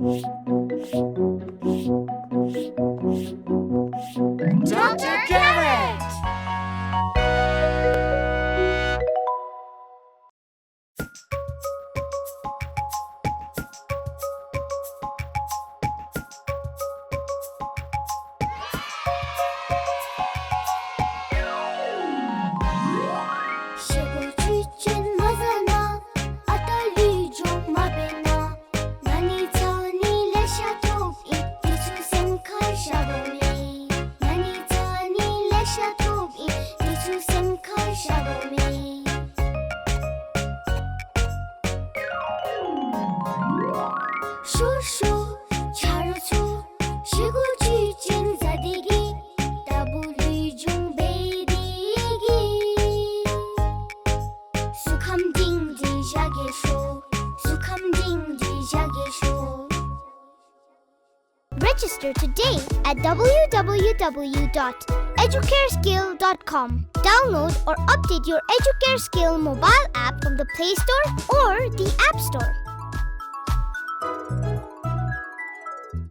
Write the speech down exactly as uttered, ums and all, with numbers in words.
Doctor Carrot. ཤེལ་སྒོ་བཅུད་ཅན་མ་ཟ་ན། ཨ་རྟག་ལུས་སྦྱོང་མ་འབད་ན། ན་ནིང་ཚ་ནི་ལེ་ཤ་ཐོབ་ཨིན། དེ་ཚུ་སེམས་ཁར་བཞག་དགོ་མས། ན་ནིང་ཚ་ནི་ལེ་ཤ་ཐོབ་ཨིན། དེ་ཚུ་སེམས་ཁར་བཞག་དགོ་མས། ཤོ་ཤོ་ཆ་རོགས་ཚུ། ཤེལ་སྒོ་བཅུད་ཅན་ཟ་སྟེ་གི། ལྟ་བུ་ལུས་སྦྱོང་འབད་དེ་གི། གཟུགས་ཁམས་སྒྲིང་སྒྲིང་བཞག་གེ་ཤོ། གཟུགས་ཁམས་སྒྲིང་སྒྲིང་བཞག་གེ་ཤོ། Register today at w w w dot educare skill dot com. Download or update your Educare Skill mobile app from the Play Store or the App Store.